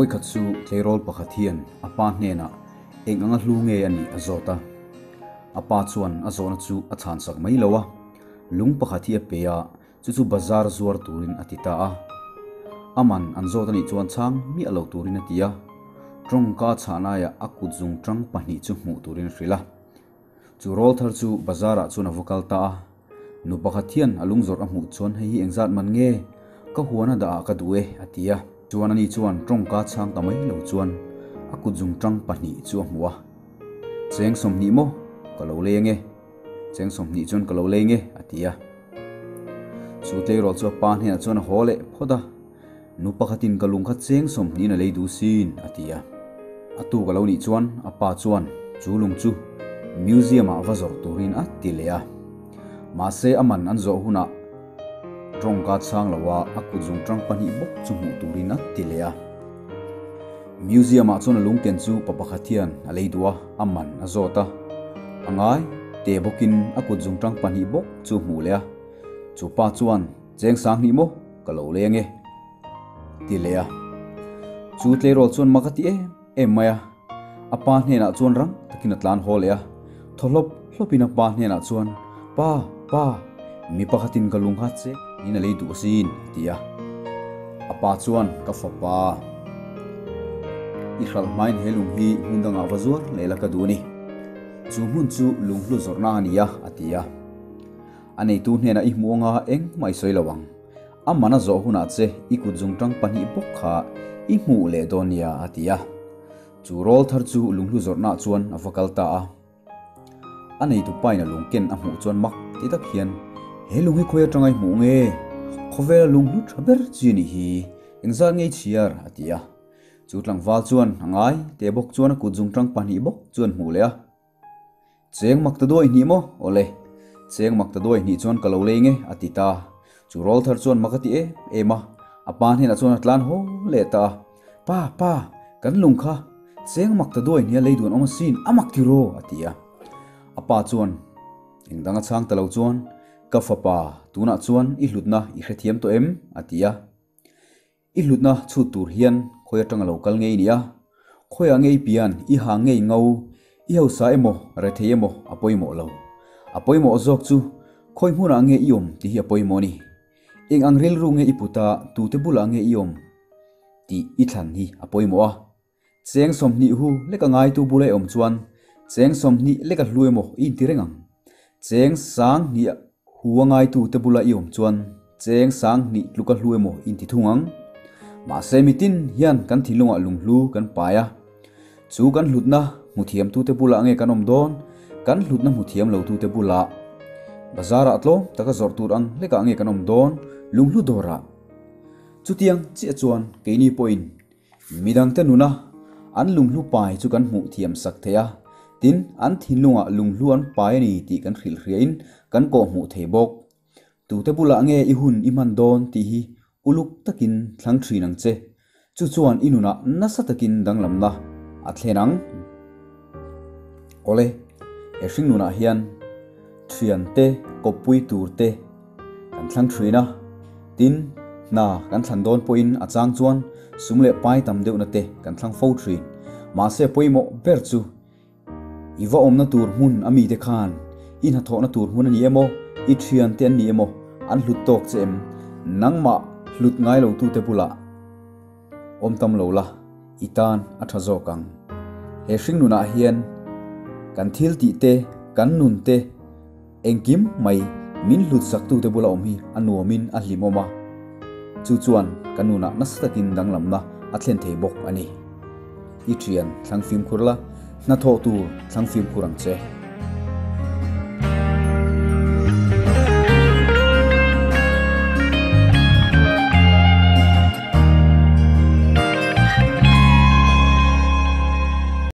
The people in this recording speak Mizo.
Vawikhat chu tleirawl pakhat hian a pa hnenah eng anga hlu nge a nih a zawt a. A pa chuan a zawhna chu a chhansak mai lo a, lung pakhat hi a pe a, chu chu bazar zuar turin a ti ta a. A man an zawt a nih chuan chhang miah lo turin a ti a, tawngka chhahnaiah a kut zungtang pahnih chu hmuh turin a hrilh a. Chu rawl thar chu bazar ah chuan a va kal ta a, nu pakhat hian a lung zawrh a hmuh chuan hei hi engzat man nge ka huan a dah ah ka duh e a ti a. Chuan ani chuan tawngka chhang ta mai lo chuan a kut zungtang pahnih chu a hmu a, Cheng 20 maw ka lo leng e, cheng 20 chuan ka lo leng e a ti a. Chu tleirawl chu a pa hnenah chuan a haw leh phawt a. Nu pakhatin ka lung kha cheng 20 in a lei duh sin, a ti a. A tuk a lo nih chuan a pa chuan chu lung chu museum ah va zawrh turin a ti leh a. Mahse a man an zawh hunah tawngka chhang lo a a kut zung tang pahnih bawk chu hmuh turin a ti leh a. Museum ah chuan a lung ken chu pa pakhat hian a lei duh a, a man a zawt a. A ngai te bawkin a kut zung tang pahnih bawk chu hmuh leh a. Chu pa chuan Cheng 20 maw ka lo leng e ti leh a. Chu tleirawl chuan mak a ti em em mai a. A pa hnenah chuan rang takin a tlan haw leh a. Thaw hlawp hlawpin a pa hnenah chuan, Pa, pa, mi pakhatin ka lung kha che in a lei duh asin a ti a. A pa chuan, Ka fapa, i hralh hmain he lung hi hmun dangah va zuar leh la ka duh a ni. Chu hmun chu lunghlu zawrhna a ni a, a ti a. A neitu hnenah i hmuh anga engmah i sawi lo ang. A man a zawh hunah che i kut zungtang pahnih bawk kha i hmuh leh dawn nia a ti a. Chu rawl thar chu lunghlu zawrhnah chuan a va kal ta a. A neitu pain a lung ken a hmuh chuan mak ti tak hian, He lung hi khawi atanga i hmuh nge? Khawvela lunghlu tha ber chi a nih hi, engzat nge i chhiar? a ti a. Chu tlangval chuan a ngai teh bawk chuan a kut zungtang pahnih bawk chuan hmuh leh a. Cheng mak ta duai hnih maw? Awle, cheng mak ta duai hnih chuan ka lo leng e, a ti ta. Chu rawl thar chuan mak a ti em em a, a pa hnenah chuan a tlan haw leh ta a. Pa, pa, kan lung kha cheng mak ta duai hnih a lei duan awm asin, a mak ti raw, a ti a. A pa chuan eng dang a chhang ta lo chuan, Ka fapa, tunah chuan i hlutna i hrethiam tawh em? a ti a. I hlutna chhut tur hian khawi atanga lo kal ngei nia, khawiah ngei pian i ha ngei ngo, i hausa emaw rethei emaw a pawimawh lo. A pawimawh zawk chu khawi hmunah nge i awm tih hi a pawimawh a ni. Eng ang rilru nge i put a, tute bulah nge i awm tih i thlan hi a pawimawh a. Cheng 20 hu leka ngaitu bula i awm chuan cheng 20 leka hlu emaw i inti reng ang. Cheng 20 hu a ngaitu te bula i awm chuan cheng 20 tluka hlu emaw i inti thung ang. Mahse mitin hian kan thinlungah lunghlu kan pai a. Chu kan hlutna hmu thiamtute bulah nge kan awm dawn? Kan hlutna hmu thiam lotute bulah bazarah tlawm taka zawrh tur ang hlekah nge kan awm dawn? Lunghlu dawrah. Chutiang chiah chuan keini pawhin Midangte nuna an lunghlu pai chu kan hmuh thiam sak thei a, tin, an thinlungah lunghlu an pai a ni tih kan hrilh hriain kan kawh hmuh thei bawk. Tute bulah nge i hun i hman dawn tih hi uluk takin thlang thin ang che. Chu chuan i nunah nasa takin danglamna a thlen ang. Awle, he hring nunah hian thiante kawppui turte kan thlang thin a, tin, hna kan thlan dawn pawhin a chang chuan sum leh pai tam deuhna te kan thlang fo thin. Mahse pawimawh ber chu i va awmna tur hmun a mite khan i hnathawhna tur hmun a ni emaw, i thiante an ni emaw an hlut tawk che em? Nangmah hlut ngai lo tute bulah awm tam lo la, i tan a tha zawk ang. He hring nunah hian kan thil tih te, kan nun te, Engkim mai min hlut saktute bula awm hi a nuamin a hlimawm a, chu chuan ka nunah nasa takin danglamna a thlen thei bawk a ni. I thian thlang fimkhur la, hnathawh tur thlang fimkhur ang che.